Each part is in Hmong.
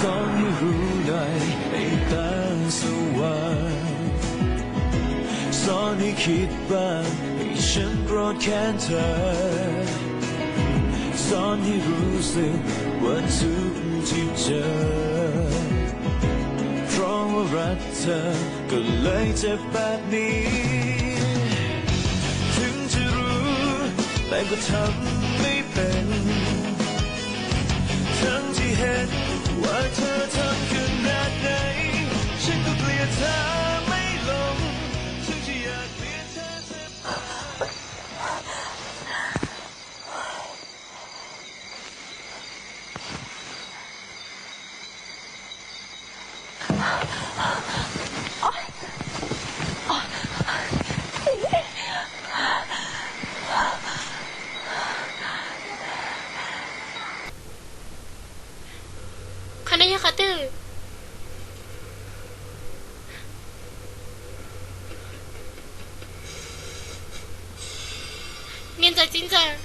Xob hnij hu nai es tag xu was, xob hnij khib paj es tshee rov khab thawm, xob hnij hu xwm ua txuj ci tsawv, rov ua ras thawm kom lawv caj paj ni. Thwv ntsis rub leej kuv tham me peem, thwv ntsis hem ua thawv tham khwv nab dai, seb tus pliag tham me loos, thwv ntsis yam pliag tham Qhov no yog qhov twg? Niam ntxawm txiv ntxawm,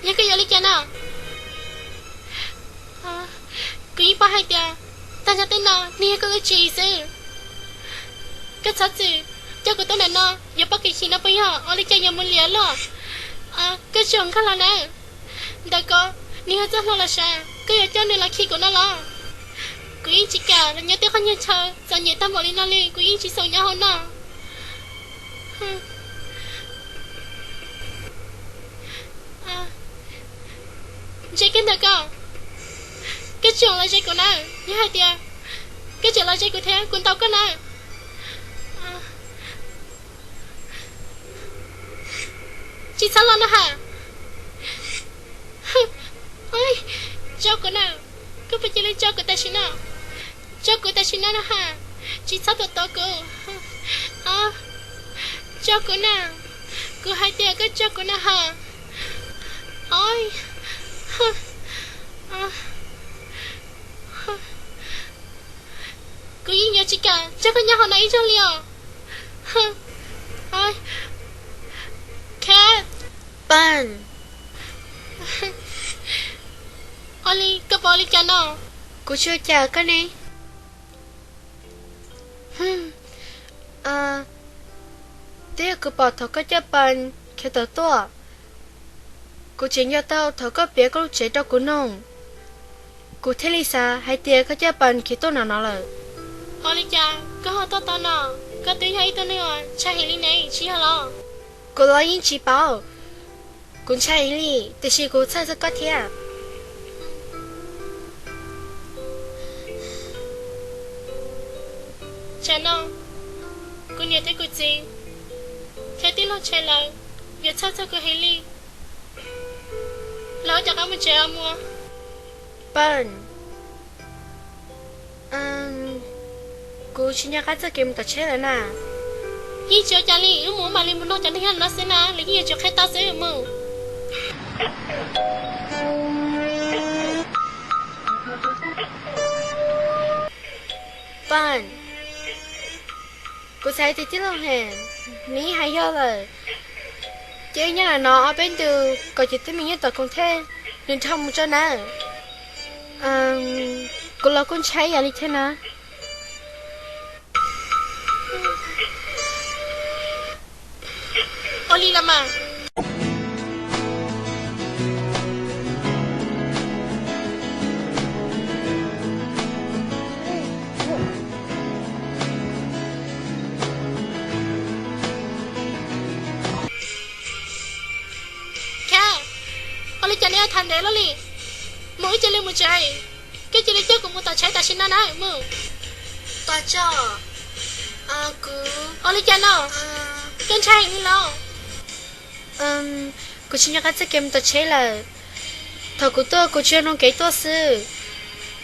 yog koj yuav li cas no? Kuv yeej paub hais tias tag nrho tej no nws yog koj lub tswv yim xwb. Koj txhob txwm coj kuv tuaj ntawm no yuav pab kev chim no puas yog? Ua li cas yuav mus liam luaj? Koj tsis nkag los na. Ntawm ko nws yog txoj hlua los sav, koj yuav coj nws los khi kuv no los? Kuv yeej tsis kam los nyob tej qhov nyiag chaw txom nyem tag npaum li no li, kuv yeej tsis xav nyob hauv no. Ntsia kiag ntawm ko, koj tseem los ze kuv na. Yog hais tias koj tseem los ze kuv thiab kuv ntaus koj na. Tsis txhob los no ha. Tso kuv na. Koj puas cia li tso kuv tam sim no? Tso kuv tam sim no no ha. Tsis txhob tuam tuav kuv. Tso kuv na. Kuv hais tias koj tso kuv na ha. Kuv yeej yuav tsis kam tso koj nyob hauv no ib zaug li os. Kha, Paj, ua li koj pom li cas no? Kuv tsis ua cas koj ne. Twb yog kuv pom thaum koj coj Paj khiav tawm tuaj, kuv tseem nco tau thaum koj piav koj lub tsev rau kuv mloog, kuv thiaj li xav hais tias koj coj Paj khiav tuaj no no lawm. Ua li cas koj ho tuaj tau no? Koj twb yog ib tug neeg uas ntshai heev li ne, tsis yog los? Kuv los yeej tsis paub. Kuv ntshai heev li, tiam sis kuv txhawj txog koj thiab. Tsam no kuv niam thiab kuv txiv thiab tij laug Tsheb lawv yuav txhawj txog kuv heev li. Lawv ua cov qab mus tsev os muam. Paj, kuv tsis nco qab txoj kev mus tom tsheb lawm na. Yeej tsis ua cas li, wb mus wb mam li mus nug cov neeg nyob no xwb na, lawv yeej yuav tsum qhia tau xwb mus. Paj, kuv xav tias tij laug Hem nws yeej hais yog lawm. Ces wb nyob lawm no ob peb ntus kom cov teeb meem nyob tom Koom Thej nws dhau mus tso nawb. Kuv los kuj ntshai ib yam li thiab na. Ua li los mas. Kha, ua li cas neb yuav tham ntev luaj li? Mus wb cia li mus tsev. Koj cia li coj kuv mus tom tsheb tam sim no na mus. Paj tso, kuv, ua li cas no? Koj ntshai heev li los? Kuv tsis nco qab txoj kev mus tom tsheb lawm. Thaum kuv tuaj kuv tsuas yog noog kev tuaj xwb.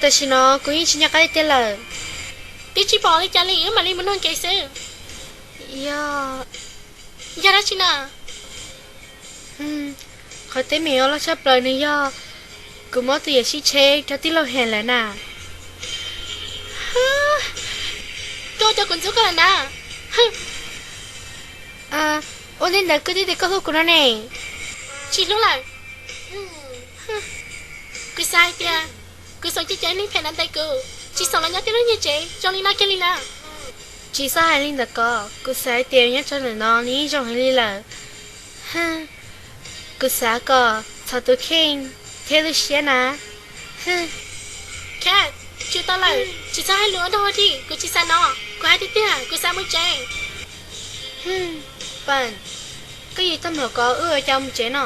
Tam sim no kuv yeej tsis nco qab tiag tiag lawm. Twb tsis pom li cas li, wb mam li mus noog kev xwb. Yog, yog dab tsi na? Qhov teeb meem uas loj tshaj plaws nws yog kuv muab tus yawm sib tsheb rau tij laug Hem lawm na. Koj ua rau kuv ntxub koj lawm na. Ua ntej ntawd koj twb tias koj hlub kuv no ne. Tsis hlub lawm. Kuv xav hais tias kuv xoom cov ib leeg phem ntawd ntes kuv, tsis xoom los nyob tib lub nyuag tsev zoo li no kiag li na. Tsis txhob hais li ntawd ko, kuv xav hais tias nyob rau ntawm no nws yeej zoo heev li lawm. Kuv xav kom txhob tu kheej thiab lub siab na. Kat, tsum tau lawm, tsis txhob hais lus ua dog ua dig, kuv tsis xav no, kuv hais tiag tiag, kuv xav mus tsev. Pam, koj yuav tag npaum ko wb ua cas mus tsev no?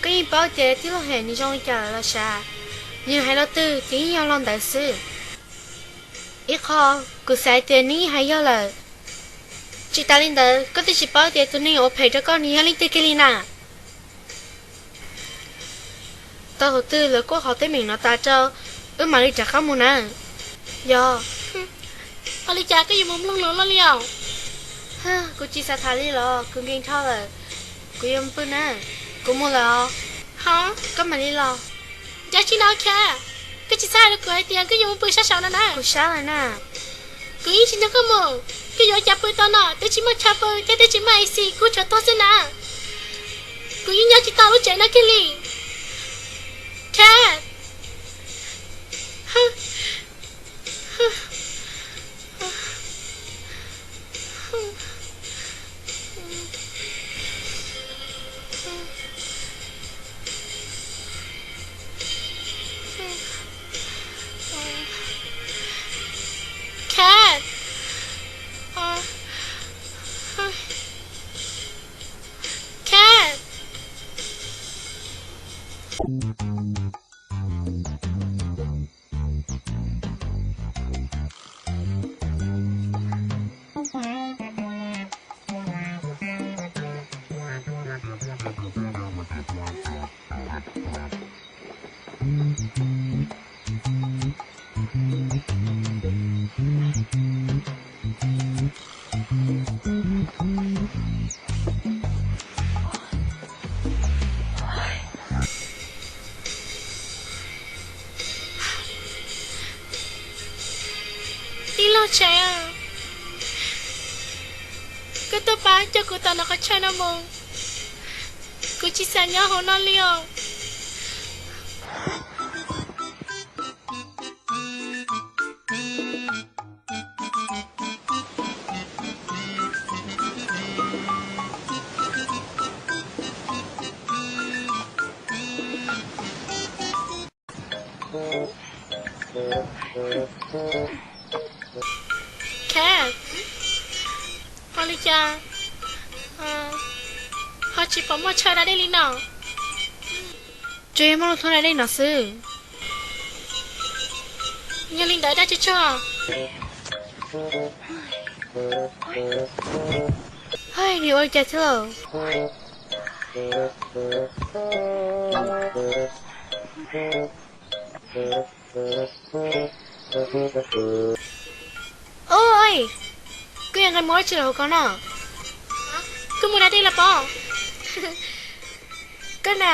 Koj yeej paub tias tij laug Hem nws zoo li cas lawm los sav, nws hais lo twg ces yeej yog lo ntawd xwb. Ib qho, kuv xav hais tias nws yeej hais yog lawm. Tsis tas li ntawd, koj twb tsis paub tias tus neeg uas phem rau koj nws yog leej twg kiag li na. Tau thaum twg lawv kuaj qhov teeb meem no tas rau, wb mam li rov qab mus na. Yog. Ua li cas koj yuav mus mloog lus luaj li os? Kuv tsis xav tham li los kuv nkees dhau lawm. Kuv yuav mus pw na. Kuv mus lawm os. Ho, koj mam li los. Dab tsi no Kat? Koj tsis txhob hais rau kuv hais tias koj yuav mus pw sab saud no na. Kuv sab lawm na. Kuv yeej tsis nrog koj mus, koj yuav ua cas pw tau no, twb tsis muaj chaw pw thiab twb tsis muaj A C, kub tshuav tuag xwb na. Kuv yeej nyob tsis tau lub tsev no kiag li. Kat. Kat. Kat. Tij laug Tshais, koj tuaj pab coj kuv tom nws qhov chaw no mus, kuv tsis xav nyob hauv no li os. Kat, ua li cas ho tsis pom muaj chaw da dej li no? Tsuas yog muaj lub thoob da dej no xwb. Yog li ntawd dab tsi tshaj? Hais, nws ua li cas thiab lauj? Oj, koj yuav nqa mus ua dab tsi lawm hauv ko no? Koj mus da dej los pob? Koj na,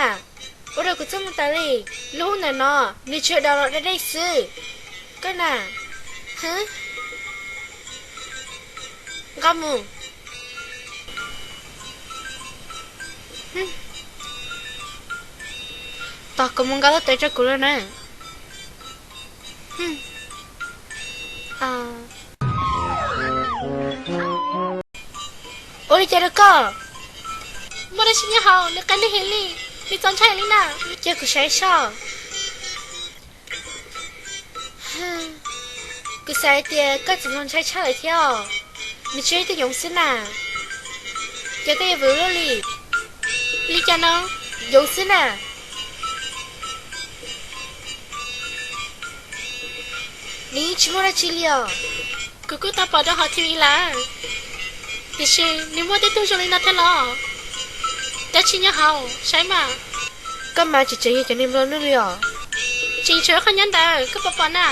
ua rau kuv txaj muag tas li. Lub hub ntawm no nws tsuas yog da los da dej xwb. Koj na, nqa mus. Tos kuv mus nqa lub tes rau kuv lawm na. Ua li cas rau koj? Muaj dab tsi nyob hauv, nws qab neeg heev li, nws txaus ntshai li na. Cia kuv saib soj. Kuv xav hais tias koj txawm txaus ntshai tshaj lawm thiab os. Nws tsuas yog ib tug yoov xwb na. Ces koj yuav vwm luaj li. Li cas no? Yoov xwb na. Nws yeej tsis muaj dab tsi li os. Kuv kuj tau pom rau hauv T V lawm, tiam sis nws muaj tej tug zoo li no thiab los? Dab tsi nyob hauv, saib mas. Koj mas tseem tseem yog cov neeg nplua nuj li os. Tseem tshuav ib qho nyob ntawd, koj puas pom na?